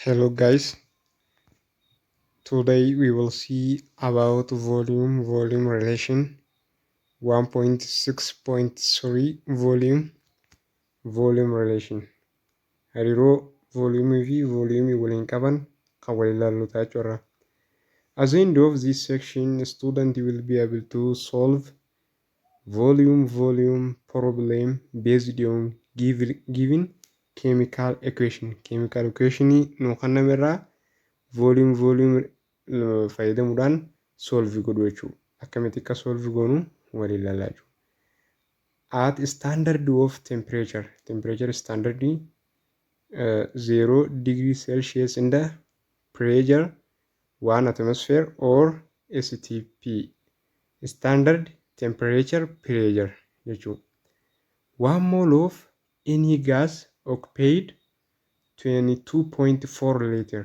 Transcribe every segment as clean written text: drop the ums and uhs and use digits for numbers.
Hello guys, today we will see about volume relation 1.6.3 volume volume relation. Hariiroo volume fi volume waliin qaban kan wal ilaallu ta'a jechuudha. At the end of this section, student will be able to solve volume volume problem based on given chemical equation. Chemical equation nu kenname irraa volume volume fayyadamuudhaan solve godhu jechuudha. Akkamitti akka solve goonu waliin ilaalaa jechuudha. At standard of temperature, temperature standard 0 degree Celsius in the pressure 1 atmosphere or STP, standard temperature pressure jechuudha. 1 mole of any gas occupied 22.4 liter.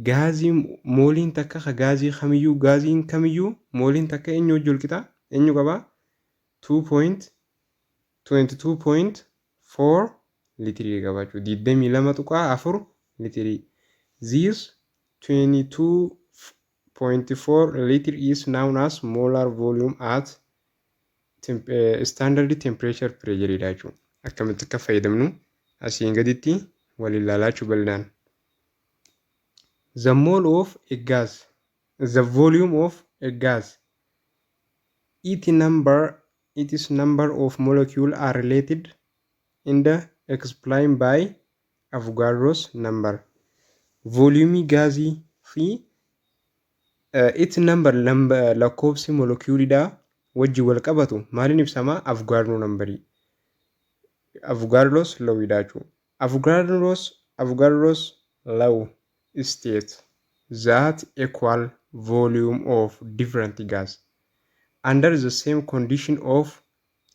Gaazii mooliin takka ka gaazii kamiyyuu, gaaziin kamiyyuu mooliin takka eenyu wajji wal qixa, eenyu qabaa? 2.22.4 litirii qaba jechuudha. 22.4 litirii. This 22.4 liter is known as molar volume at standard temperature pressure dha jechuudha. Akkamitti akka fayyadamnu asiin gaditti wal ilaalaa jechuu bal'inaan. The mole of a gas, the volume of a gas, its number of molecule are related in the explained by Avogadro's number. Volume gaazii fi its number, lakkoofsi molekuulidhaa wajjin wal qabatu maaliin ibsama? Avogadro numberii. Avogadro's law dha jechuudha. Avogadro's law state that equal volume of different gas under the same condition of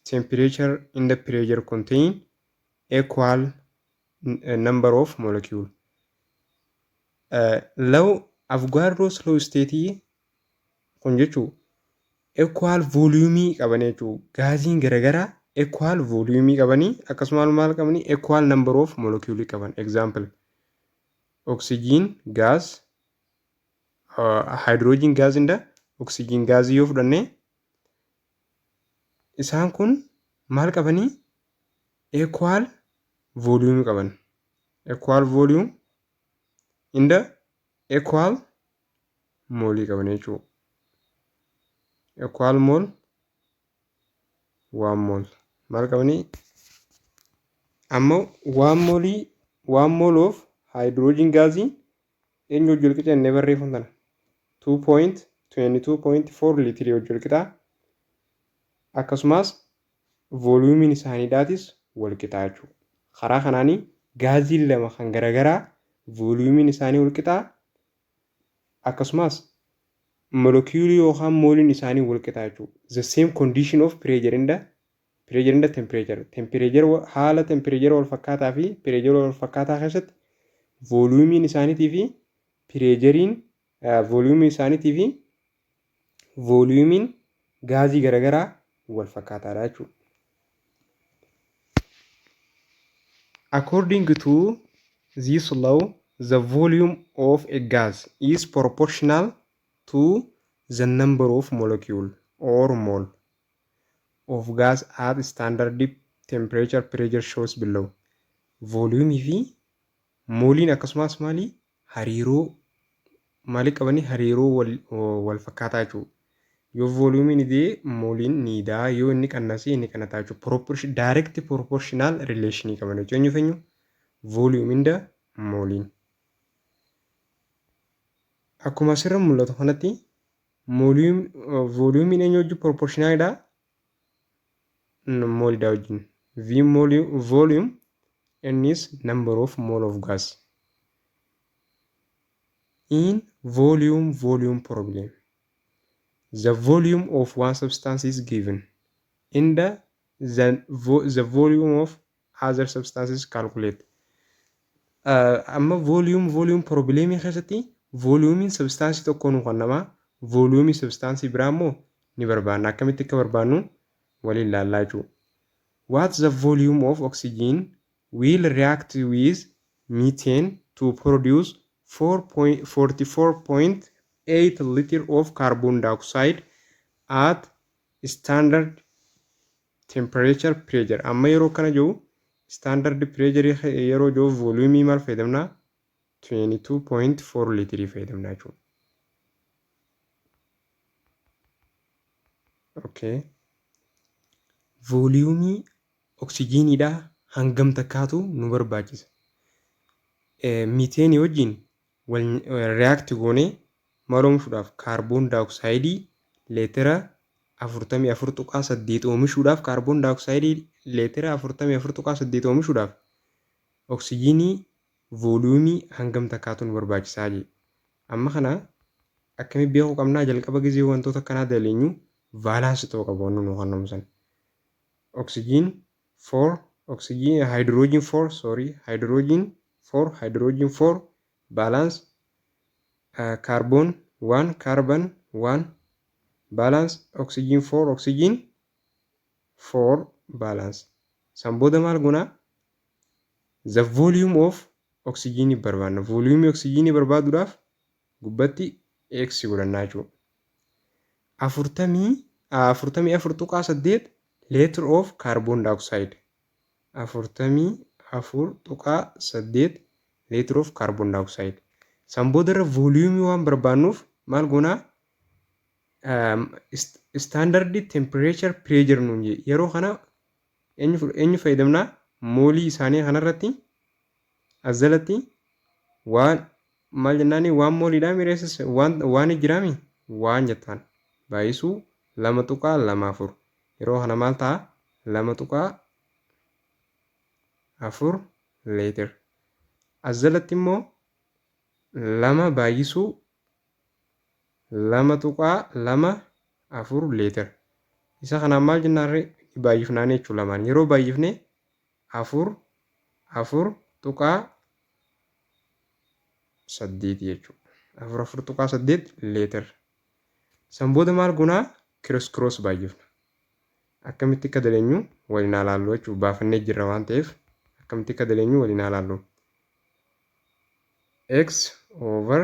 temperature and the pressure contain equal number of molecule. Law Avogadro's law state kun jechuun equal volume qaban jechuudha. Gaaziin garaagaraa equal volume qabanii, akkasumas maal qabanii? Equal number of molecule qaban. Example, oxygen gas, hydrogen gas and oxygen gas yoo fudhanne, isaan kun maal qabanii? Equal volume qaban. Equal volume and equal moolii qaban jechuudha. Equal mole, 1 mole maal qabanii? Ammoo 1 moolii, 1 mole of hydrogen gaazii eenyu wajji wal qixa jennee barreeffamu tana? 2.22.4 liitirii wajji wal qixa. Akkasumas voluumiin isaaniidhaatis wal qixaa jechuudha. Karaa kanaanii gaaziin lama kan garaagaraa voluumiin isaanii wal qixaa, akkasumas molekiyuulii yookaan mooliin isaanii wal qixaa jechuudha. The same condition of pressure and the temperature. Temperature, haala temperature wal fakkaataa fi pressure wal fakkaataa keessatti voluumiin isaaniitii fi pireejeriin, voluumii isaaniitii fi voluumiin gaazii garaagaraa wal fakkaataadha jechuudha. According to this law, the volume of a gas is proportional to the number of molecule or mole of gas at standard temperature pressure shows below. Voluumii fi mooliin akkasumas maali, hariiroo maalii qabanii? Hariiroo wal fakkaataa jechuudha. Yoo voluumiin idee, mooliin ni idaa, yoo inni qannasee, inni qannataa jechuudha. Direct proportional relation qaban jechuudha. Eenyu fi eenyu? Volume and mooliin. Akkuma asirra mul'atu kanatti, voluumiin eenyu wajjin proportionalidha? Moolidha wajjin. V volume innis number of mole of gas. In volume volume problem, the volume of one substance is given in the volume of other substances calculate. Amma volume volume problemii keessatti voluumiin substaansii tokkoo nu kennamaa, voluumii substaansii biraa immoo ni barbaanna. Akkamitti akka barbaannu waliin ilaallaa jechuudha. What's the volume of oxygen will react with methane to produce 44.8 liter of carbon dioxide at standard temperature pressure. Amma yeroo kana jiru, standard pressure yeroo jiru, volume maal fayyadamna? 22.4 litirii fayyadamna jechuudha. Okay. Volume oksijiiniidhaa hangam takkaatu nu barbaachisa? Miiteenii wajjin wal react goonee maal oomishuudhaaf? Kaarboon daayoksayidii leetira 44.8 oomishuudhaaf, kaarboon daayoksayidii leetira 44.8 oomishuudhaaf oksijiinii volume hangam takkaatu nu barbaachisaa jee. Amma kana akkamitti beekuu qabnaa? Jalqaba gizee wantoota akkanaa daleenyu valence ta'uu qaba wanni nu kennamu san. Oksijiin 4, oksijiin, hydrogen 4, sorry, hydrogen 4, hydrogen 4 balance carbon 1, carbon 1 balance oxygen 4, oxygen 4 balance. San booda maal goonaa? The volume of oxygen barbaanna. Volume oxygen barbaaduudhaaf gubbatti x godhannaa jechuudha. 44.8 liter of carbon dioxide, 44.8 liter of carbon dioxide. San booda irra volume waan barbaannuuf maal goonaa? Standard temperature pressure nuun jedhe. Yeroo kana eenyu fayyadamnaa? Moolii isaanii kanarratti as jalatti waan maal jennaani? Waan mooliidhaa mireessas waan jiraami waan jettaan baay'isuu 2.24. Yeroo kana maal ta'a? 2.4 leetir. As jalatti immoo lama baay'isuu 2.24 leetir. Isa kanaan maal jennaarree? Baay'ifnaan jechuudha. Lamaan yeroo baay'ifne 4 4.8 jechuudha. 4 4.8 leetir. San booda maal goonaa? Cross cross baay'ifna. Akkamitti akka daleenyu waliin haa laallu jechuudha. Baafannee jirra waan ta'eef akkamitti akka daleenyu waliin haa laallu. X over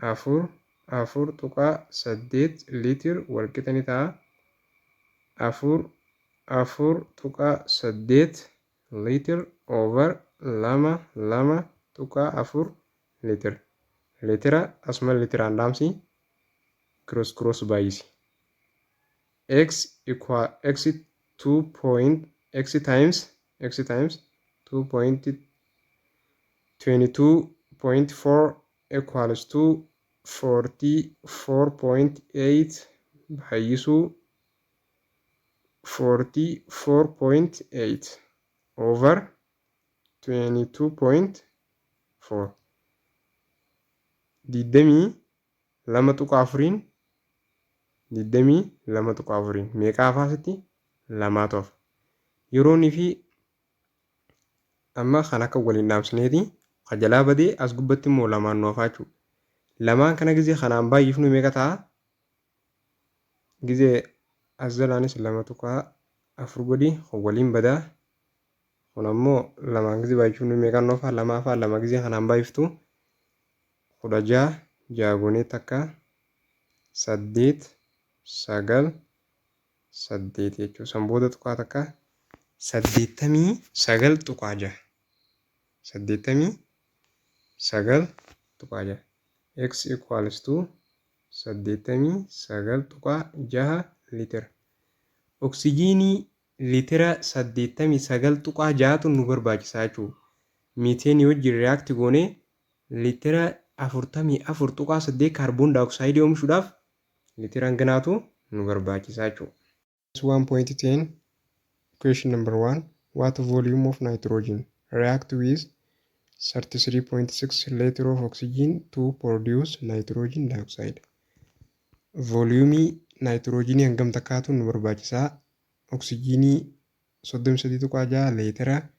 4 4.8 liitir walqixa ni ta'a 4 4.8 liitir over 2 2.4 liitir. Liitira asuma liitiraan dhaamsi, cross cross baay'isi. X equal x 2 point x times x times 2.22.4 equals to 44.8 baay'isuu 44.8 over 22.4. 22.4n, 22.4n meeqa hafaa asitti? Lamaatu hafa. Yeroonii fi amma kan akka waliin dhaamsineeti jalaa badee as gubbatti immoo lamaan nu hafaa jechuudha. Lamaan kana gizee kanaan baay'ifnu meeqa ta'a? Gizee as jalaanis 2.4 godhi waliin badaa. Kun ammoo lamaan gizee baay'ifnu meeqaan nu hafaa? Lama hafaa. Lama gizee kanaan baay'iftu 16, ja'a takka, 8, 9, 8 jechuudha. San booda tuqaa takka, 89.6, 89.6. X equals to 89.6 liitira. Oksijiinii liitira 89.6tu nu barbaachisaa jechuudha. Miiteenii wajjin react goonee liitira 44.8 kaarboon daayoksayidii oomishuudhaaf liitira hanganaatu nu barbaachisaa jechuudha. 1.10 Question number 1. What volume of nitrogen react with 33.6 liter of oxygen to produce nitrogen dioxide? Volume naayitiroojiinii hangam takkaatu nu barbaachisaa? Oksijiinii 33.6 leetira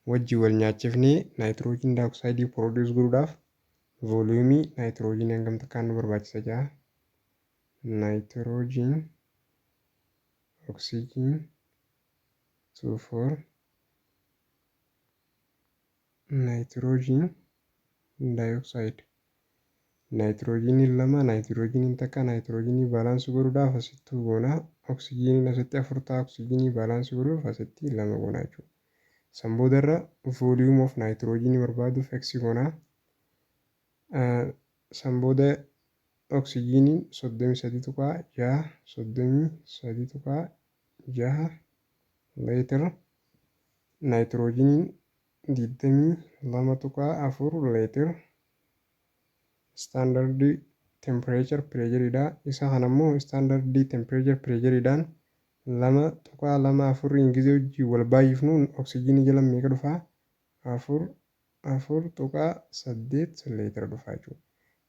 wajjin wal nyaachifnee naayitiroojiin daayoksayidii produce godhuudhaaf volume naayitiroojiinii hangam takkaan nu barbaachisa jaa. Naayitiroojiin oksijiin 24 naayitiroojiin dioxide. Naayitiroojiiniin lama, naayitiroojiiniin takka, naayitiroojiinii balance godhuudhaaf asitti goona. Oksijiiniin asitti afur ta'a, oksijiinii balance godhuuf asitti lama goona jechuudha. San boodarra volume of naayitiroojiinii barbaaduuf x goona. San booda oksijiiniin 33.6, 33.6 leetira, naayitiroojiiniin 22.4 leetira. Standard temperature pressureidha. Isa kana immoo standard temperature pressureidhaan 2.24 gizee wajjin wal baay'ifnuun oksijiinii jala meeqa dhufaa? 4, 4.8 leetira dhufaa jechuudha.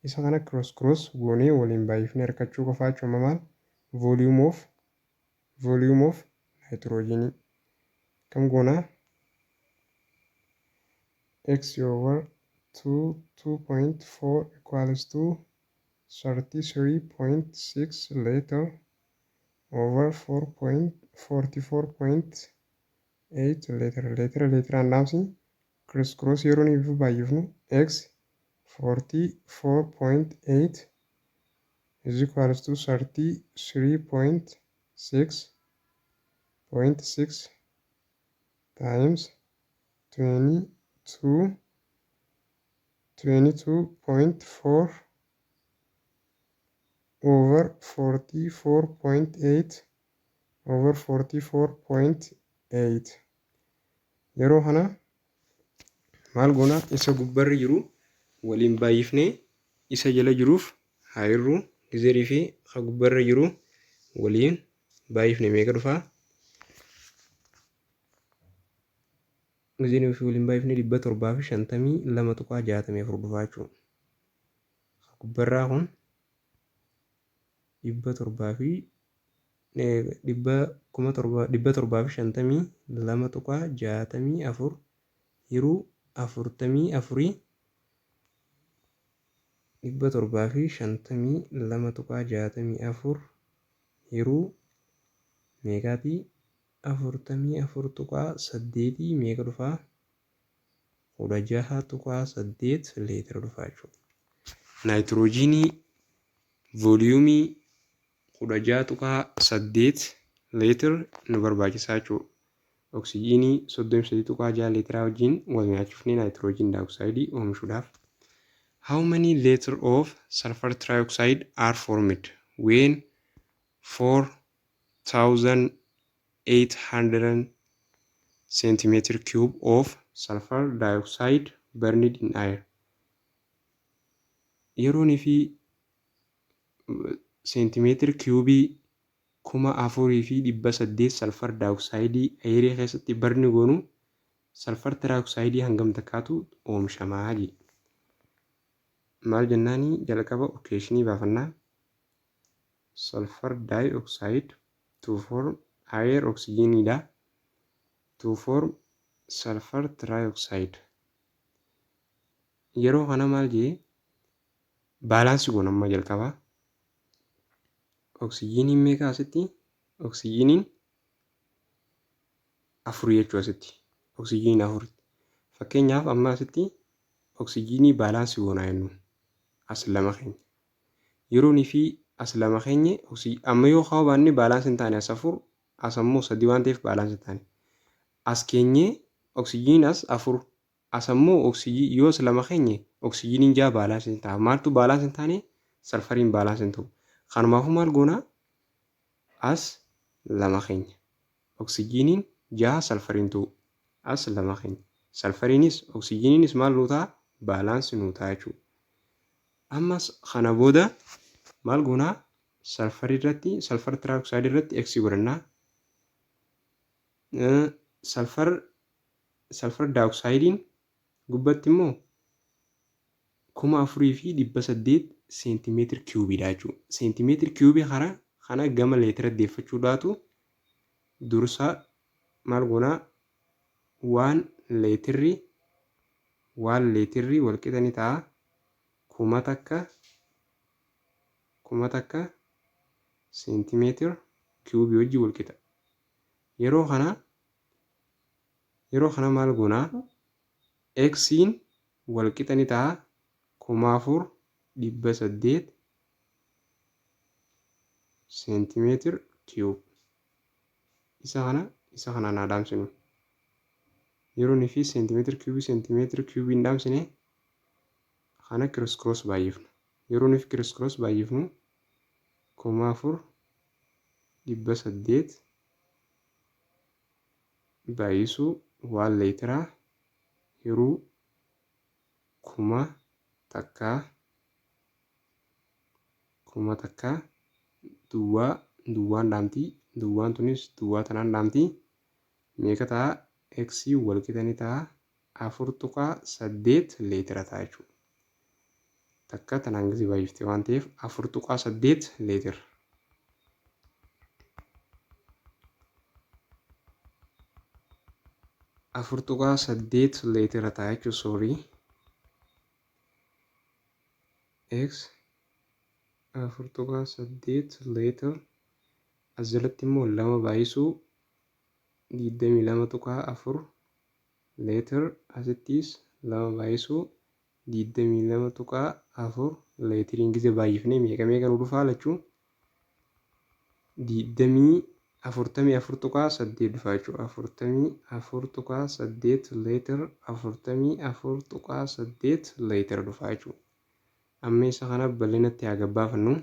Isa kana cross cross goonee waliin baay'ifnee harkachuu qofaa jechuudha. Maal? Volume of naayitiroojiinii kam goonaa? X over 2 2.4 equals to 33.6 liter over 4.44.8 liter. Leetira leetiraan dhaamsi cross cross yeroo nuyi baay'ifnu x 44.8 is equals to 33.6.6 times 22 22.4 over 44.8 over 44.8. Yeroo kana maal goona? Isa gubbarra jiru waliin baay'ifnee isa jala jiruuf haa hirru. Gizerii fi ka gubbarra jiru waliin baay'ifne meeqa dhufaa? Gizerii fi waliin baay'ifne 752.64 dhufaa jechuudha. Gubbarraa kun dhibba torbaa fi dhibba kuma torba 752.64 hiruu 44, 752.64 hiruu meeqaatii? 44.8 meeqa dhufaa? 16.8 leetira dhufaa jechuudha. Naayitiroojiinii volume 16.8 leetir nu barbaachisaa jechuudha. Oksijiinii 33.6 leetiraa wajjin wal nyaachifnee naayitiroojiin daayoksayidii oomishuudhaaf. How many liter of sulfur trioxide are formed when 4800 centimeter cube of sulfur dioxide burned in air? Yeroonii fi seentimeetir kiubii 4800 sulfur dioxide airii keessatti burn goonu, sulfur trioxide hangam takkaatu oomishamaa jedhe. Maal jennaanii? Jalqaba equationii baafannaa. Sulfur dioxide to form air oxygeniidha to form sulfur trioxide. Yeroo kana maal jee? Balance goona amma jalqabaa. Oksijiiniin meeqa asitti? Oksijiiniin afur jechuu asitti. Oksijiiniin afur. Fakkeenyaaf, amma asitti oksijiinii balance goonaa jennu as lama keenya. Yeroonii fi as lama keenye, amma yoo kaa'uu baanne balance hin taane. As afur, as ammoo sadi waan ta'eef balance hin taane. As keenyee oksijiiniin as afur, as ammoo yoo as lama keenye oksijiiniin ja'a balance hin ta'a. Maaltu balance hin taane? Salfariin balance hin ta'u. Kanumaafuu maal goonaa? As lama keenya. Oksijiiniin jaha, salfariin ta'u. As lama keenya. Salfariinis oksijiiniinis maal nuu ta'a? Balance nuu ta'a jechuudha. Ammas kana booda maal goonaa? Salfarii irratti, sulfur trioxide irratti x godhannaa. Sulfur dioxideiin gubbatti immoo 4800 seentimeetir kiubiidha jechuudha. Seentimeetir kiubii kana gama leetira deeffachuudhaatu dursa maal goonaa? 1 leetirri walqixa ni ta'a 1000 seentimeetir kiubii wajjin walqixa. Yeroo kana maal goonaa? Xiin walqixa ni ta'a 4,800 centimeter cube. Isa kana isa kanaan haa dhaamsinu. Yeroo inni fi centimeter cube centimeter cube hin dhaamsine, kana criss cross baay'ifna. Yeroo inni fi criss cross baay'ifnu, 4,800 baay'isuu 1 leetiraa hiruu 1000, 1000, duwwaa duwwaan dhaamtii, duwwaan tunis duwwaa tanaan dhaamtii. Meeqa ta'a? X wal qixa ni ta'a 4.8 leetira ta'a jechuudha. Takka tanaan gisee baay'ifte waan ta'eef 4.8 leetira. 4.8 leetira ta'a jechuudha, sorry. X 4.8 leetir. As jalatti immoo lama baay'isuu 22.4 leetir, asittis lama baay'isuu 22.4 leetiriin gisee baay'ifnee meeqa meeqa nu dhufaa? Lachuu 44.8 dhufaa jechuudha. 44.8 leetir, 44.8 leetira dhufaa jechuudha. Amma isa kana bal'inatti haa gabbaafannu.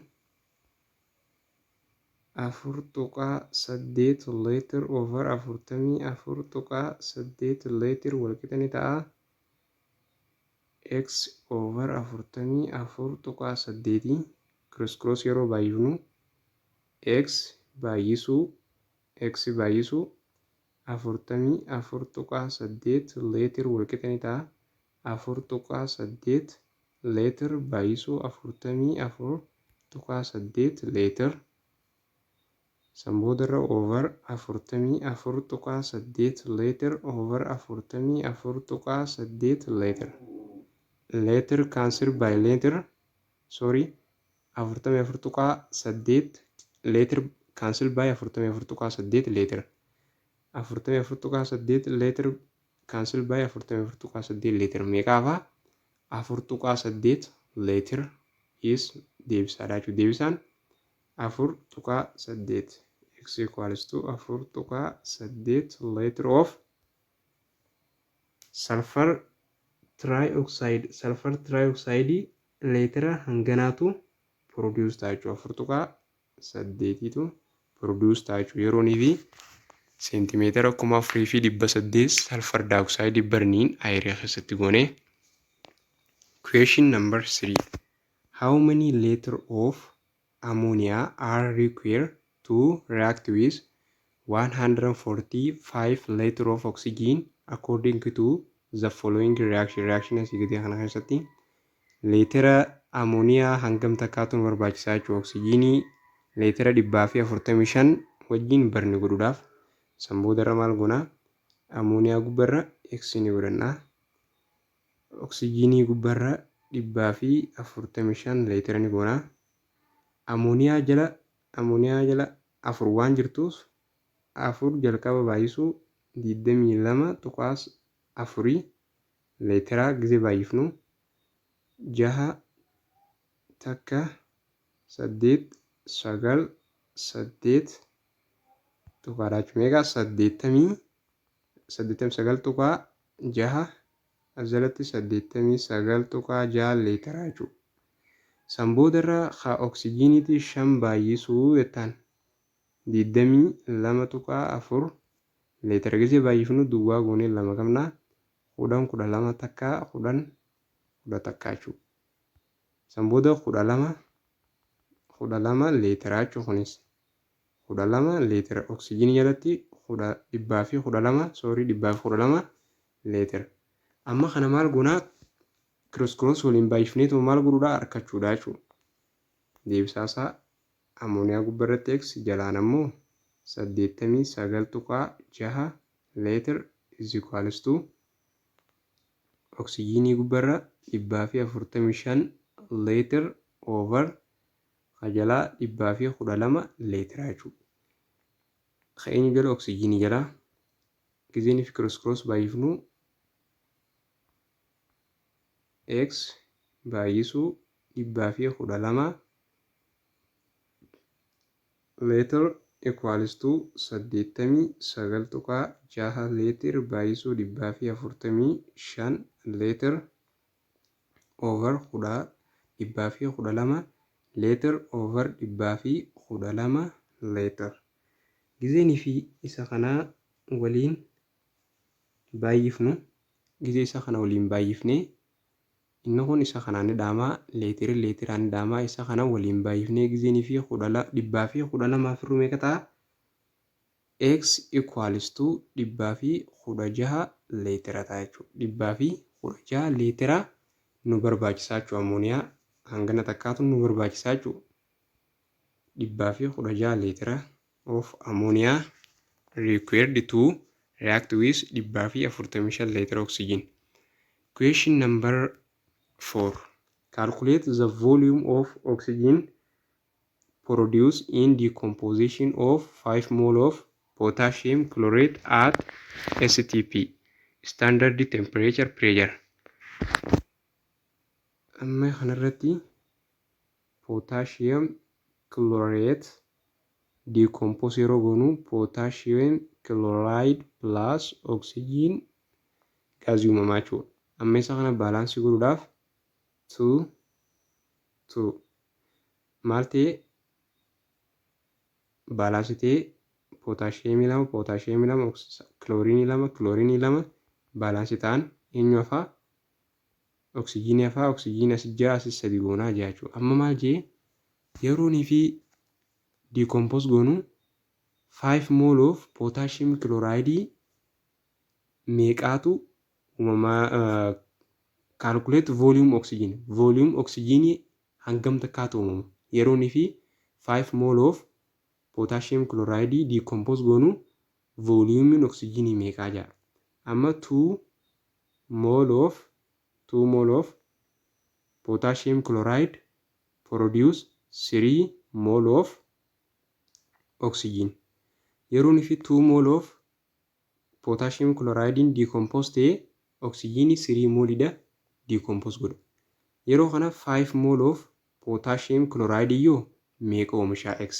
4.8 leetir over 44.8 leetir walqixa ni ta'a x over 44.8. Criss cross yeroo baay'ifnu, x baay'isuu x baay'isuu 44.8 leetir walqixa ni ta'a 4.8 leetir baay'isuu 44.8 leetir. San boodarra over 44.8 leetir over 44.8 leetir. Leetir cancel by leetir, sorry, 44.8 leetir cancel by 44.8 leetir. 44.8 leetir cancel by 44.8 leetir meeqaafaa? 4.8 leetir is deebisaadha jechuudha. Deebisaan 4.8, x equals to 4.8 liter of sulfur trioxide. Sulfur trioxide leetira hanganaatu produce ta'a jechuudha. 4.8tu produce ta'a jechuudha. Yeroonii fi seentimeetira 4,800 sulfur dioxide burning air keessatti goone. Question number 3. How many liter of ammonia are required to react with 145 liter of oxygen according to the following reaction? Reaction asii gadi kana keessatti leetira amooniyaa hangam takkaatu nu barbaachisaa jechuudha, oksijiinii leetira 145 wajjin burn godhuudhaaf? San boodarra maal goonaa? Amooniyaa gubbarra x ni godhannaa, oksijiinii gubbarra 145 leetira ni goonaa. Amooniyaa jala afur waan jirtuuf, afur jalqaba baay'isuu 22.4 leetiraa gisee baay'ifnu, jaha takka saddeet sagal saddeet tuqaadha jechuudha. Meeqa? 89.6. As jalatti 89.6 leetiraa jechuudha. San boodarra haa oksijiiniitii shan baay'isuu jettaan 22.4 leetira gisee baay'ifnu, duwwaa goonee lama qabnaa, 10, 12, takka, 10, 11 jechuudha. San booda 12, 12 leetiraa jechuudha. Kunis 12 leetira oksijiinii jalatti 112, sorry, 112 leetira. Amma kana maal goonaa? Criss cross waliin baay'ifneetuma maal godhuudha? Argachuudha jechuudha. Deebisaasaa amooniyaa gubbarratti x, jalaan ammoo 89.6 leetir is equals to oksijiinii gubbarra 145 leetir over jalaa 112 leetira jechuudha. Eenyu jala? Oksijiinii jala. Gizeen fi criss cross baay'ifnu, x baay'isuu 112 leetir equals to 89.6 leetir baay'isuu 145 leetir over 112 leetir over 112 leetir. Gizeenii fi isa kanaa waliin baay'ifnu, gizee isa kana waliin baay'ifnee, inni kun isa kanaan ni dhaamaa, leetiri leetiraan ni dhaamaa. Isa kana waliin baay'ifnee gizeenii fi 112 firru meeqa ta'a? X equals to 116 leetira ta'a jechuudha. 116 leetira nu barbaachisaa jechuudha. Amooniyaa hangana takkaatu nu barbaachisaa jechuudha. 116 leetira of ammonia required to react with 145 leetira oxygen. Question number 4. Calculate the volume of oxygen produced in decomposition of 5 mole of potassium chlorate at STP, standard temperature pressure. Amma kanarratti potassium chlorate decompose yeroo goonu, potassium chloride plus oxygen gaazii uumamaa jechuudha. Amma isa kana balance godhuudhaaf 2 2 maal ta'e balance ta'e? Pootaashiyeemii lama, pootaashiyeemii lama, kilooriinii lama, kilooriinii lama balance ta'an. Eenyu hafaa? Oksijiinii hafaa. Oksijiinii as jira, as sadi goonaa jira jechuudha. Amma maal jee? Yeroonii fi decompose goonu 5 mole of potassium chloride meeqaatu uumamaa? Calculate volume oxygen, volume oxygenii hangam takkaatu uumama yeroonii fi 5 mole of potassium chloride decompose goonu, volume oxygenii meeqaa jedha. Amma 2 mole of potassium chloride produce 3 mole of oxygen. Yeroon fi 2 mole of potassium chloride decompose ta'ee oxygenii 3 moolidha decompose godha. Yeroo kana 5 mole of potassium chloride iyyuu meeqa oomishaa x?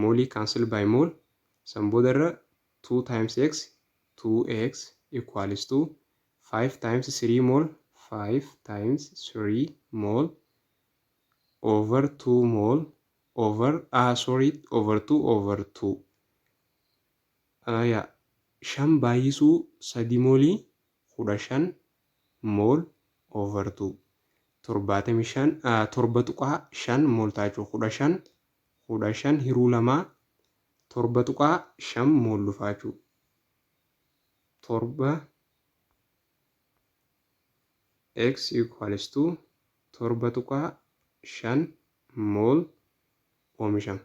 Moolii cancel by mole. San boodarra 2 times x, 2x equals to 5 times 3 mole, 5 times 3 mole over 2 mole over, ah, sorry, over 2, over 2. Aya, shan baay'isuu sadi moolii 15 mole over 2, 75, 7.5 mole ta'a jechuudha. 15, 15 hiruu lamaa 7.5 mole dhufaa jechuudha. Torba x equals to 7.5 mole oomishama.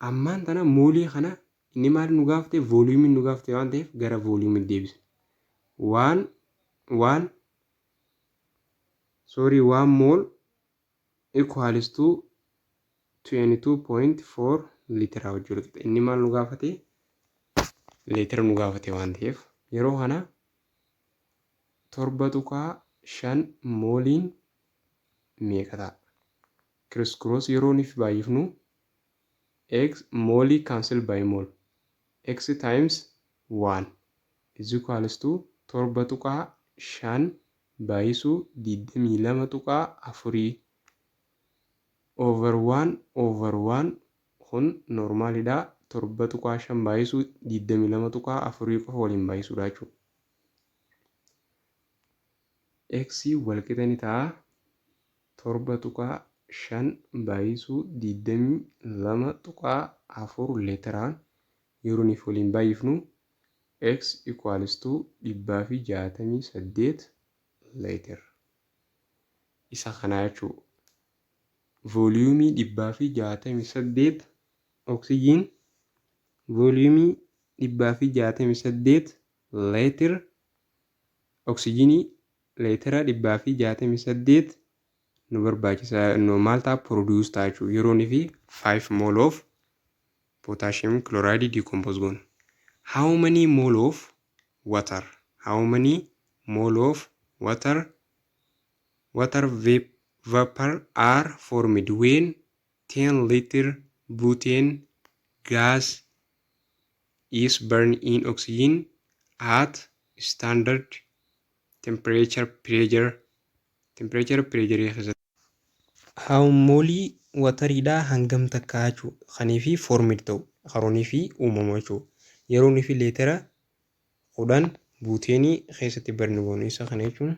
Ammaan tana moolii kana inni maal nu gaafate? Volume nu gaafate waan ta'eef gara volume deebisa. One one, sorry, 1 mole equals to 22.4 liitira wajjin walqixa. Inni maal nu gaafate? Liitira nu gaafate waan ta'eef, yeroo kana 7.5 mooliin meeqa ta'a? Criss cross yeroo nuuf baay'ifnu, x moolii cancel by mole, x times 1 is equals to 7.5 baay'isuu 22.4 over 1 over 1. Kun normalidha. 7.5 baay'isuu 22.4 qofa waliin baay'isuudha jechuudha. X walqixa ni ta'a 7.5 baay'isuu 22.4 leetiraan yeroo nuuf waliin baay'ifnu, x equals to 168 leetir. Isa kanaa jechuudha. Volume 168 oksijiin, volume 168 leetir oksijiinii, leetira 168 nu barbaachisa. Nu maal ta'a? Produce ta'a jechuudha yeroo fi 5 mole of potassium chloride decompose goona. How many mole of water? How many mole of water Water vapor are formed when 10 liter butane gas is burned in oxygen at standard temperature pressure, temperature pressure keessatti. How moolii wateriidhaa hangam takkaa jechuudha kanii fi formed ta'u karoonii fi uumamu jechuudha. Yeroo inni fi leetera 10 buteenii keessatti burn goonu isa kana jechuun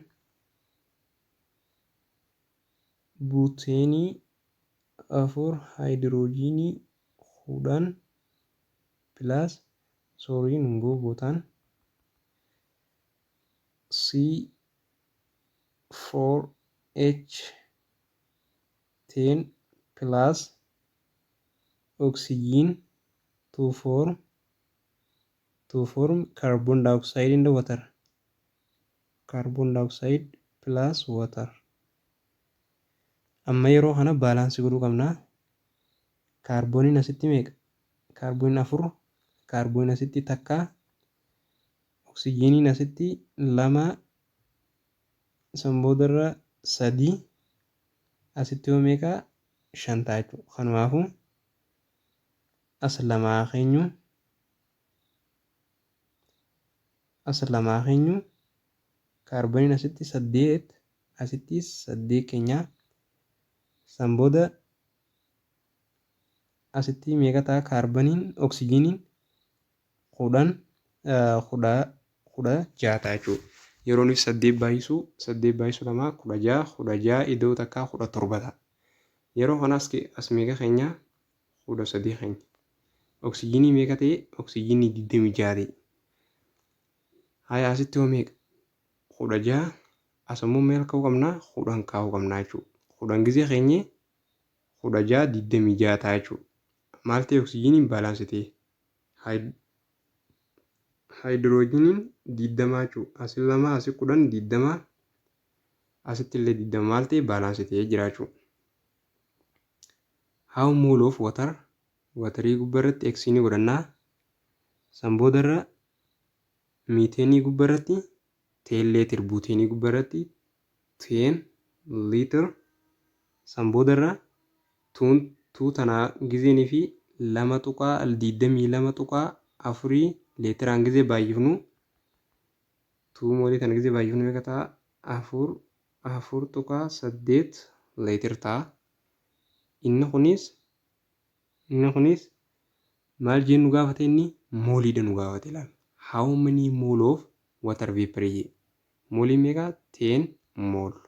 buteenii 4 haayidiroojiinii 10 plus, sorry, nun bootaan C 4 H 10 plus oxygen to form carbon dioxide in the water, carbon dioxide plus water. Amma yeroo kana balance godhuu qabna. Kaarbooniin asitti meeqa? Kaarbooniin afur, kaarbooniin asitti takka, oksijiiniin asitti lama, san boodarra sadii, asitti yoo meeqa? Shan ta'a jechuudha. Kanumaafuu as lamaa keenyu, as lamaa keenyu, kaarbooniin asitti saddeet, asitti saddeet keenya. San booda asitti meeqa ta'a kaarbooniin? Oksijiiniin 10, 16 ta'a jechuudha. Yeroo nuti saddeet baay'isuu, saddeet baay'isuu lama 16, 16 iddoo takkaa 17 ta'a. Yeroo kana as meeqa keenya? 13 keenya. Oksijiinii meeqa ta'e? Oksijiinii 26 ta'e. Haya, asitti hoo meeqa? 16. As ammoo meeqa kaa'uu qabna? 10 kaa'uu qabna jechuudha. 10 gizee keenye 16 26 ta'a jechuudha. Maal ta'e? Oksijiiniin balance ta'e. Haayidiroojiiniin 20 jechuudha. Asi lama, asi 10, 20, asitti illee 20. Maal ta'e? Balance ta'ee jira jechuudha. How mole of water, waterii gubbaa irratti x ni godhannaa. San boodarra miiteenii gubbaa irratti 10 liter, buteenii gubbaa irratti 10 liter. San boodarra tuun tuu tanaa gizeenii fi 2.22.4 leetiraan gizee baay'ifnu, tuu moolii tana gizee baay'ifnu meeqa ta'a? Afur 4.8 leetir ta'a. Inni kunis maal jeen nu gaafate? Inni mooliidha nu gaafate. Ilaal, how many mole of water vapor jee. Moolii meeqa? 10 mole,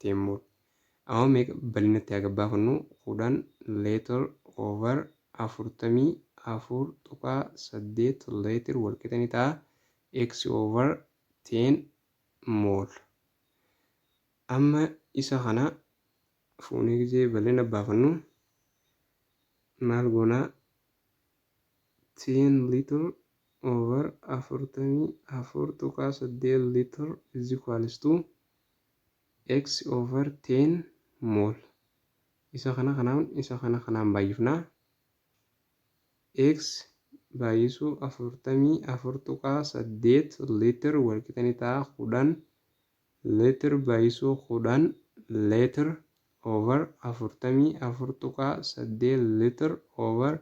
10 mole. Amma meeqa bal'inatti haa gabbaafannu? 10 liter over 44.8 leetir walqixa ni ta'a x over 10 mole. Amma isa kana fuunee gizee bal'ina baafannu maal goonaa? 10 liter over 44.8 liter is equals to x over 10 mole. Isa kana kanaan, isa kana kanaan baay'ifnaa. X baay'isuu 44.8 liter walqixa ni ta'a 10 liter baay'isuu 10 liter over 44.8 liter over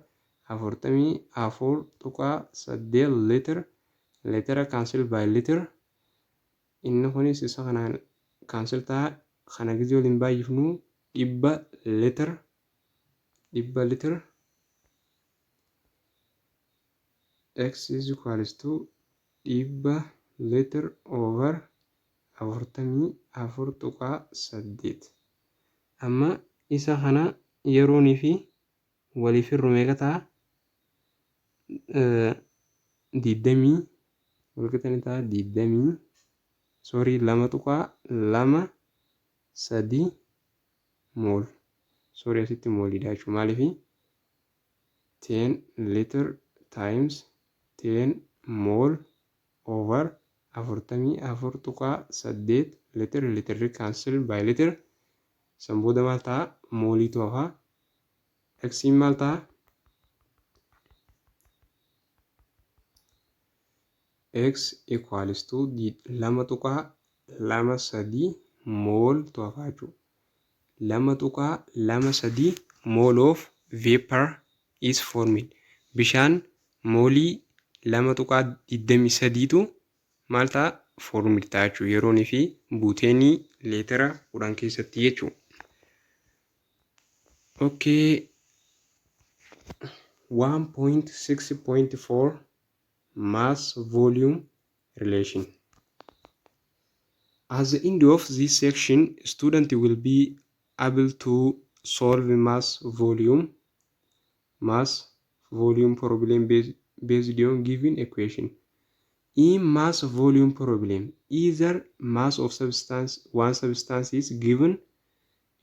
44.8 liter. Litera cancel by liter. Inni kunis isa kanaan cancel ta'a. Kana gizee waliin baay'ifnu 100 liter, 100 liter. X is equals to 100 liter over 44.8. Amma isa kana yeroonii fi waliif hirru meeqa ta'a? Digdamii walqixa ni ta'a digdamii, sorry, 2.23 mole. Sorry, asitti mooliidha jechuudha. Maaliifi 10 liter times 10 mole over 44.8 liter, literri cancel by liter. San booda maal ta'a? Mooliitu hafaa. Xiin maal ta'a? X equals to 2.23 Mole tu hafa jechuudha. 2.23 mole of vapor is formed. Bishaan moolii 2.23tu maal ta'a? Formed ta'a jechuudha. Yeroonii fi buuteenii leetira 10 keessatti jechuudha. Okay. 1.6.4 Mass volume relation. At the end of this section, student will be able to solve mass volume problem based on given equation. In mass volume problem, either mass of substance one substance is given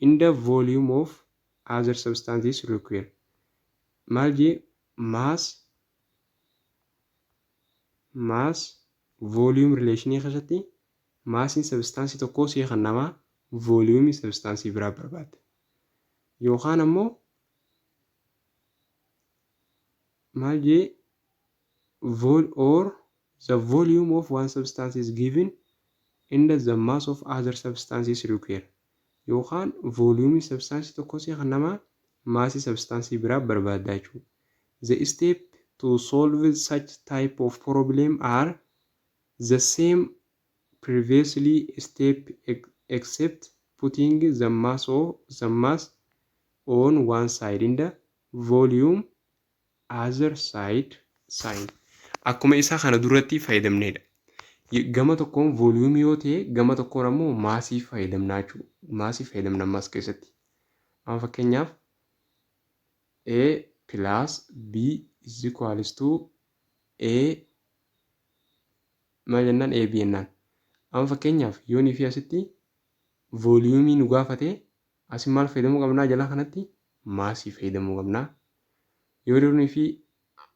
in the volume of other substance is required. Maal jee? Mass volume relation keessatti maasiin substaansii tokkoo sii kan namaa volume substaansii biraa barbaadda. Yookaan ammoo maal jee? Vol or the volume of one substance is given and the mass of other substance is required. Yookaan volume substaansii tokkoo sii kan namaa maasii substaansii biraa barbaadda jechuudha. The step to solve such type of problem are the same previously step, except putting the mass on one side in the volume other side sign. Akkuma isaa kana duratti fayyadamnedha. Gama tokkoon volume yoo ta'e, gama tokkoon ammoo maasii fayyadamnaa jechuudha. Maasii fayyadamna ammas keessatti. Amma fakkeenyaaf A plus B is equals to A maal jennaan? AB jennaan. Amma fakkeenyaaf yoonii fi asitti volume nu gaafate, asi maal fayyadamuu qabnaa? Jala kanatti maasii fayyadamuu qabnaa. Yoo fi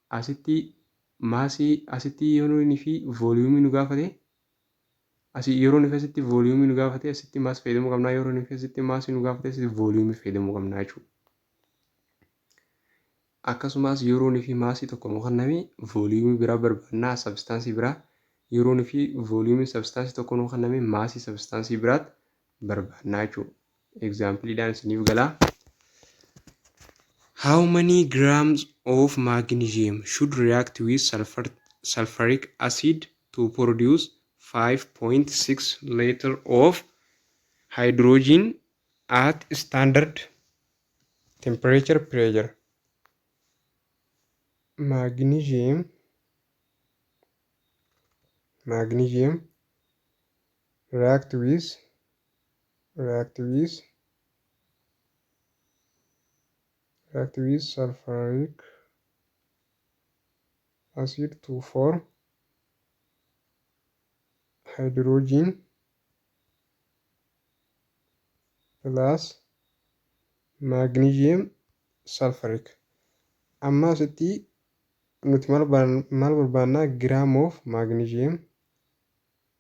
asitti maasii, asitti yeroo fi volume nu gaafate, asii yeroo fi asitti volume nu gaafate, asitti mass fayyadamuu qabnaa. Yeroo fi asitti maasii nu gaafate, asitti volume fayyadamuu qabnaa jechuudha. Akkasumas yeroo fi maasii tokko nu kenname, volume biraa barbaannaa sabstaansii biraa. Yeroo fi volume sabstaansii tokko nu kenname, maasii sabstaansii biraatti barbaannaa jechuudha. Exampleiidhaan isiniif galaa. How many grams of magnesium should react with sulfuric acid to produce 5.6 liter of hydrogen at standard temperature pressure? Magnesium react with sulfuric acid to form hydrogen plus magnesium sulfuric. Amma asitti nuti maal barbaannaa? Gram of magnesium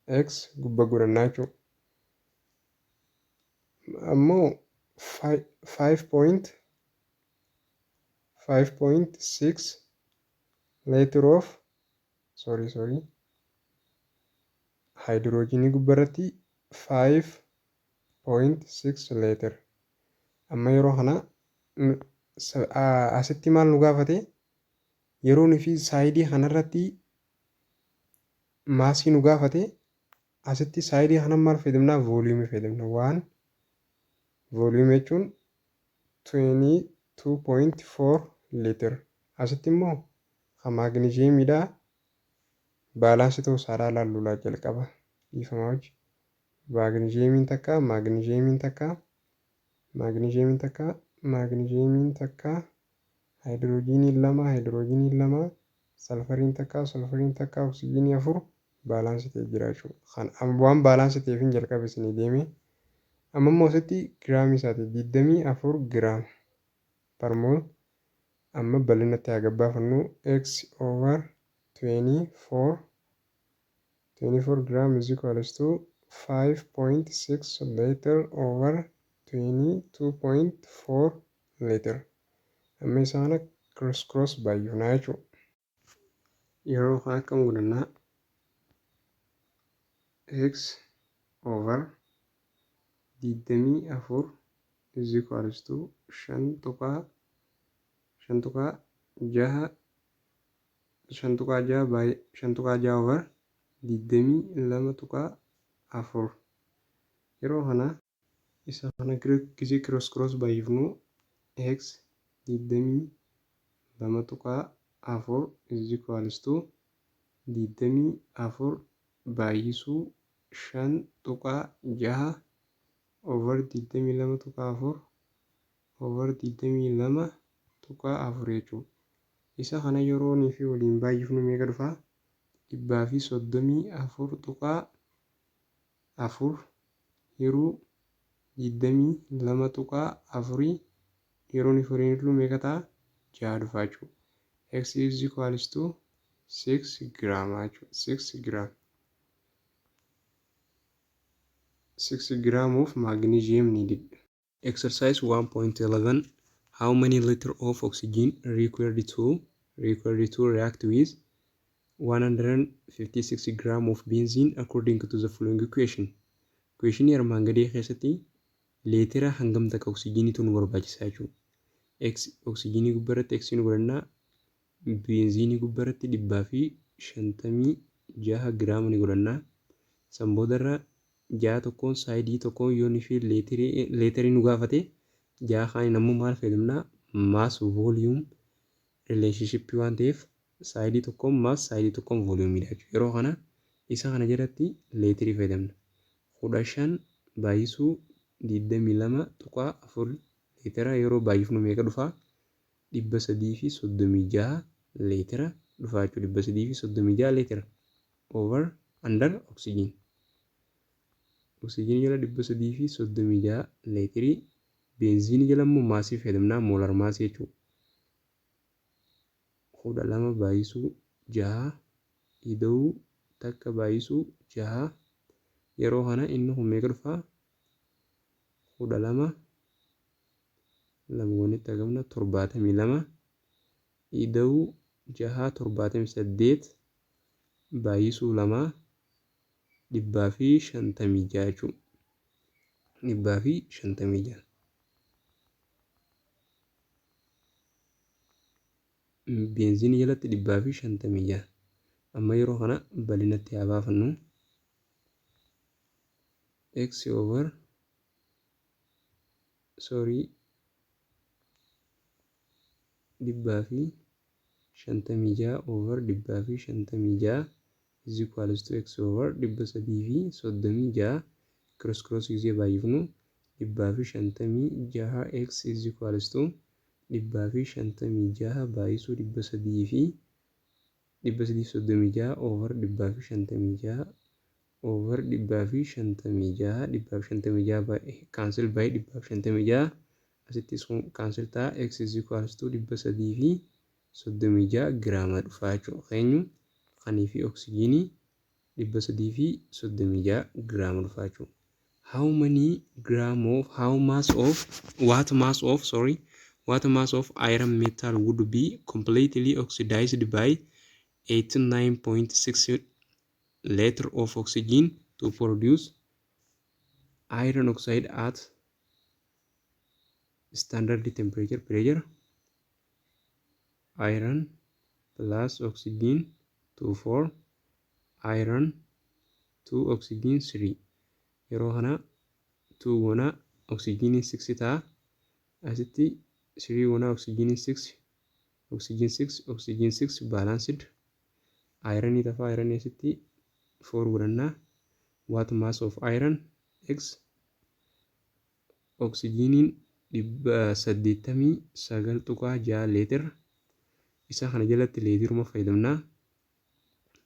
x gubbaa godhannaa jechuudha. Ammoo 5.6 liter of, sorry, sorry, hydrogenii gubbaarratti 5.6 liter. Amma yeroo kana asitti maal nu gaafate? Yeroo fi sideii kanarratti maasii nu gaafate, asitti sideii kana maal fayyadamnaa? Volumeii fayyadamna. Waan volumeii jechuun 22.4 liter. Asitti immoo kan magnesiumiidha. Balanceii ta'uu isaadhaa ilaalluu jalqaba, dhiifama hojii. Magnesiumiin takka, magnesiumiin takka, magnesiumiin takka, magnesiumiin takka, haayidroojiniin lama, haayidroojiniin lama, salfariin takka, salfariin takka, oksijiinii afur, balanceii ta'ee jira jechuudha. Kan waan balanceii ta'eef hin jalqabe isinii deeme. Amma immoo asitti giraamii isaati 24 gram per mole. Amma bal'inatti haa gabbaafannu. X over 24, 24 gram is equals to 5.6 liter over 22.4 liter. Amma isaan cross cross baay'ifnaa jechuudha. Yeroo kana akkam godhannaa? X over 24 is equals to 5.5.6, 5.6 by 5.6 over 22.4. Yeroo kana isa kana gisee cross cross baay'ifnu, x 22.4 is equals to 24 baay'isuu 5.6 over 22.4 over 22.4 jechuudha. Isa kana yeroo fi waliin baay'ifnu meeqa dhufaa? 134.4 hiruu 22.4 yeroo nuyi waliin hirru meeqa ta'a? 6 dhufaa jechuudha. X is equals to 6 giraama jechuudha. 6 gram. 6 gram of magnesium needed. Exercise 1.11. How many liter of oxygen required to react with 156 gram of benzene according to the following equation? Equation armaan gadii keessatti leetira hangam takka oksijiiniitu nu barbaachisa jechuudha. X oksijiinii gubbaarratti X nu godhannaa, beenziinii gubbaarratti 156 giraama ni godhannaa. San boodarra ja'a tokkoon sideii tokkoon yoo fi leetirii nu gaafate, ja'a kaaniin ammoo maal fayyadamnaa? Mass volume relationship waan ta'eef, sideii tokkoon mass, sideii tokkoon volumeiidha jechuudha. Yeroo kana isa kana jalatti leetirii fayyadamna. 15 baay'isuu 22.4 leetira yeroo baay'ifnu meeqa dhufaa? 336 leetira dhufaa jechuudha. 336 leetira over under oxygen. Oksijiinii jala 336 leetirii, beenziinii jala immoo massii fayyadamnaa, molar massii jechuudha. 12 baay'isuu jaha ida'uu takka baay'isuu jaha, yeroo kana inni kun meeqa dhufaa? 12 lama walitti argamna, 72 ida'uu jaha, 78 baay'isuu lama, 156 jechuudha. 156. Beenziinii jalatti 156. Amma yeroo kana bal'inatti haa baafannu. X over, sorry, 156 over 156 is equals to x over 336. Cross cross gisee baay'ifnu, 156 x is equals to 156 baay'isuu 336 over 156 over 156. 156 cancel by 156, asitti cancel ta'a. X is equals to 336 giraama dhufaa jechuudha. Keenyu kanii fi oksijiinii 336 giraama dhufaa jechuudha. How many gram of how mass of what mass of, sorry, what mass of iron metal would be completely oxidized by 89.6 liter of oxygen to produce iron oxide at standard temperature pressure? Iron plus oxygen to 4 iron 2 oxygen 3. Yeroo kana 2 goona, oxygen 6 ta'a. Asitti 3 goona, oxygen 6, oxygen 6, oxygen 6 balanced. Iron tafa, iron asitti 4 godhannaa. What mass of iron x? Oxygeniin 89.6 leetira. Isa kana jalatti leetiruma fayyadamnaa.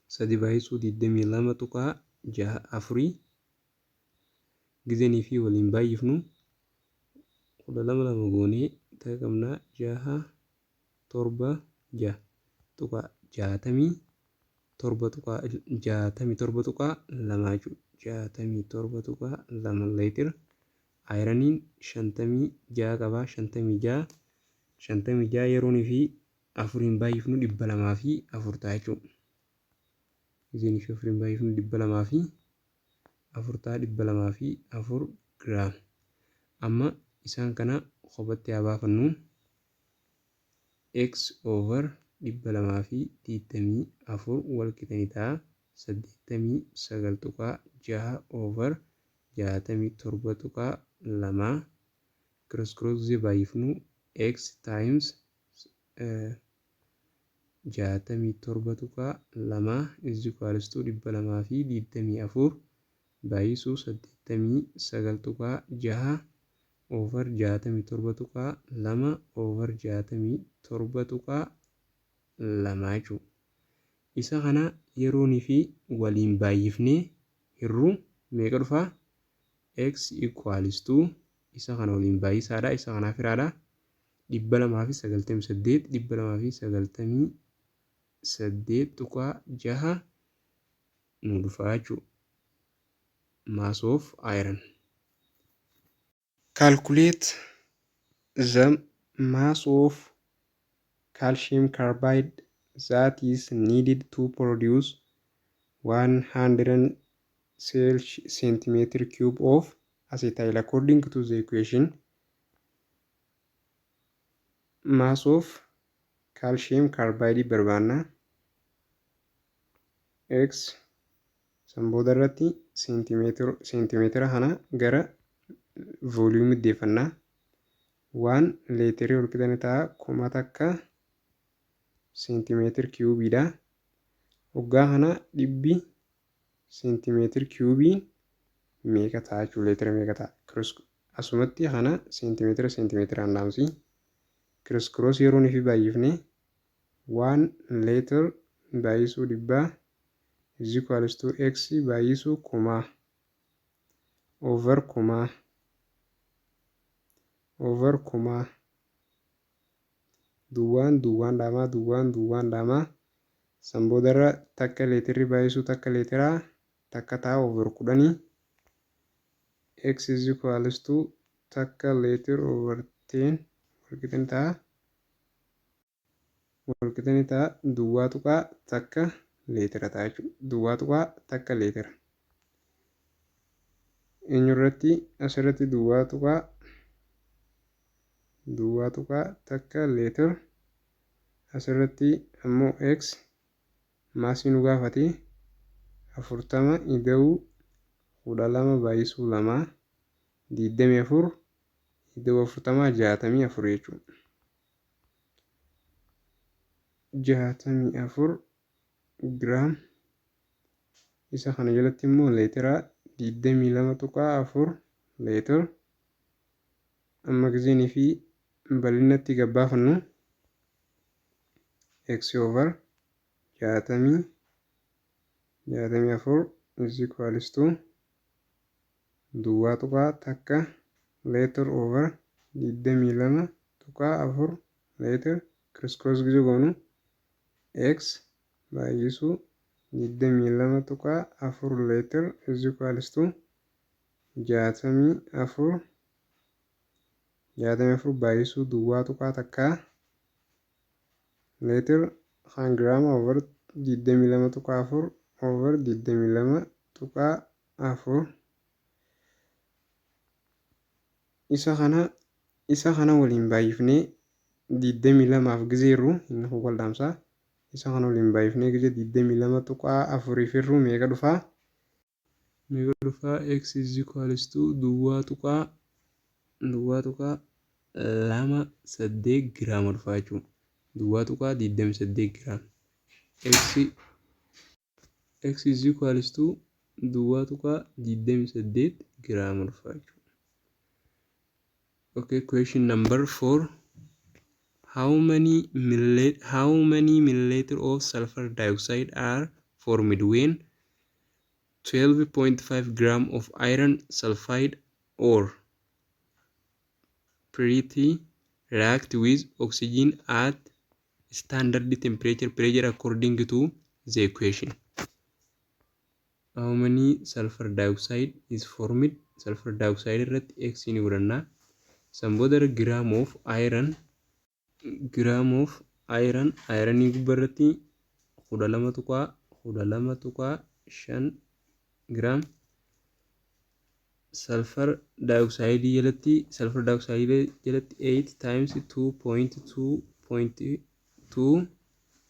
Sadi baay'isuu 22.64 gizeenii fi waliin baay'ifnu, 12 lama goonee qabnaa, jaha, torba, jaha tuqaa 67 tuqaa 67.2 jechuudha. 67.2 leetira. Ironiin 56 qabaa. 56, 56 yeroonii fi afuriin baay'ifnu 204 ta'a jechuudha. Gizeenii fi afuriin baay'ifnu 204 ta'a, 204 giraam. Amma isaan kana kophatti haa baafannu. X over 224 wal qixa ni ta'a 89.6 over 67.2. Cross cross gisee baay'ifnu, x times 67.2 is equals to 224 baay'isuu 89.6 over 67.2 over 67.2 jechuudha. Isa kana yeroonii fi waliin baay'ifnee hirruu meeqa dhufaa? X equals to, isa kana waliin baay'isaadha, isa kanaaf hiraadha. 298, 298.6 nu dhufaa jechuudha. Mass of iron. Calculate the mass of calcium carbide that is needed to produce 100 centimeter cube of acetylene according to the equation. Mass of calcium carbide barbaanna. X san booda irratti seentimeetira kana gara volume deeffannaa. Waan leetirii ol qixa ni ta'a 1000 seentimeetir cubeiidha. Waggaa kana 100 seentimeetir cubeiin meeqa ta'a jechuudha? Leetira meeqa ta'a? Asumatti kana seentimeetira seentimeetiraan dhaamsi. Criss cross yeroo fi baay'ifne, 1 liter baay'isuu 100 is equals to x baay'isuu kumaa over kumaa over kumaa. Duwwaan duwwaan dhaamaa, duwwaan duwwaan dhaamaa. San boodarra takka leetirri baay'isuu takka leetiraa takka ta'a over 10. X is equals to takka liter over 10 walqixa ta'a, walqixa ni ta'a 0.1 leetira ta'a jechuudha. 0.1 leetira. Eenyurratti? Asirratti 0.01 leetir. Asirratti ammoo x massii nu gaafate. 40 ida'uu 12 baay'isuu lama, 24 ida'uu 40, 64 jechuudha. 64 giraam. Isa kana jalatti immoo leetira 22.4 leetir. Amma gizeenii fi bal'inatti gabbaafannu, x over 64 is equals to 0.1 liter over 22.4 liter. Criss cross gizee goonu, x baay'isuu 22.4 liter is equals to 64, 64 baay'isuu 0.1 liter kan giraama over 22.4 over 22.4. Isa kana waliin baay'ifnee 22f gizeerru, inni kun wal dhaamsaa. Isa kana waliin baay'ifnee gizee 22.4 firru meeqa dhufaa? Meeqa dhufaa? X is equals to 0.28 giraama dhufaa jechuudha. 0.28 giraama. X is equals to 0.28 giraama dhufaa jechuudha. Okay, question number 4. How many milliliter of sulfur dioxide are formed when 12.5 gram of iron sulfide or pyrite react with oxygen at standard temperature pressure according to the equation? How many sulfur dioxide is formed? Sulfur dioxide irratti x ni godhanna. San booda gram of iron, gram of iron, ironii gubbaa irratti 12.5 gram. Sulfur dioxide jalatti, sulfur dioxide jalatti 8 times 2.2.2,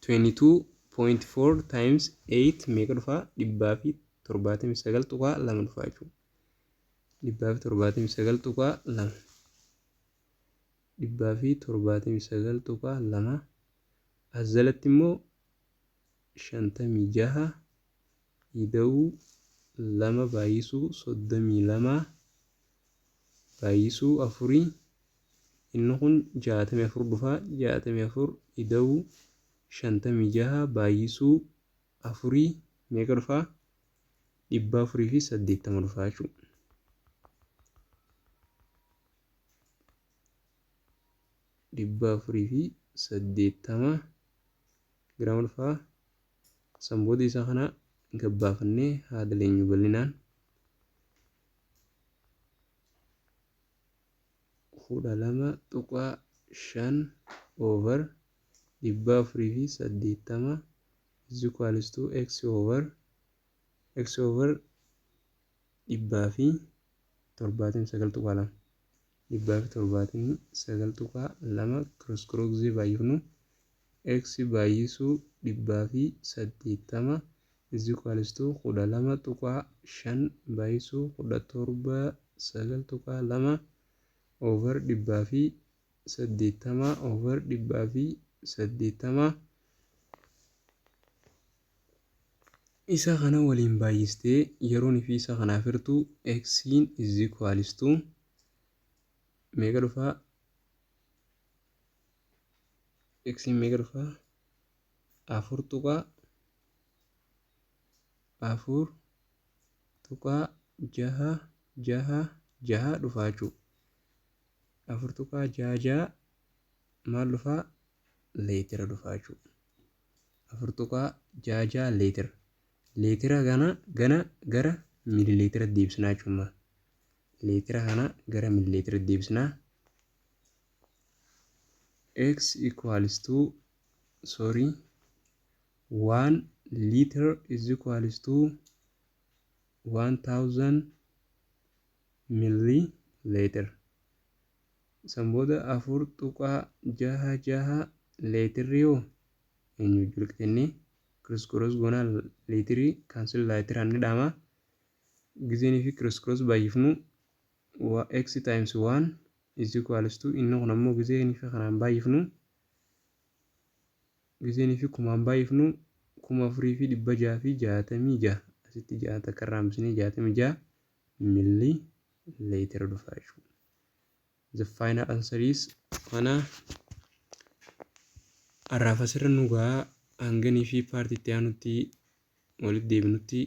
22.4 times 8 meeqa dhufaa? 179.2 dhufaa jechuudha. 179.2, 179.2. As jalatti immoo 56 ida'uu 2 baay'isuu 32 baay'isuu 4, inni kun 64 dhufaa. 64 ida'uu 56 baay'isuu 4 meeqa dhufaa? 480 dhufaa jechuudha. 480 giraama dhufaa. San booda isa kana gabbaafannee haa daleenyu bal'inaan. 12.5 over 480 is equals to x over 179.2, 179.2. Cross cross baay'ifnu, x baay'isuu 180 is equals to 12.5 baay'isuu 17 9.2 over 180 over 180. Isa kana waliin baay'istee yeroon fi isa kanaaf hirtuu, x is equals to meeqa dhufaa? X meeqa dhufaa? 4.4.666 dhufaa jechuudha. 4.66 maal dhufaa? Leetira dhufaa jechuudha. 4.66 leetira. Leetira kana gana gara miilileetira deebisnaa jechuudha. Leetira kana gara miilileetira deebisnaa. X equals to, sorry, 1 liter is equals to 1000 milliliter. San booda 4.66 leetirri yoo eenyu wajjin cross cross goonaa, leetirii cancel leetiraan ni dhaama. Gizeenii fi cross cross baay'ifnu, x times 1 is equals to, inni kun ammoo gizeenii fi kanaan baay'ifnu, gizeenii fi kumaan baay'ifnu, 4666, asitti ja'a takka irraa hambisnee, 66 milli leetira dhufa jechuudha. The final answer is kana. Har'aaf asirra nu gahaa. Hanganii fi part itti aanutti walitti deebinutti.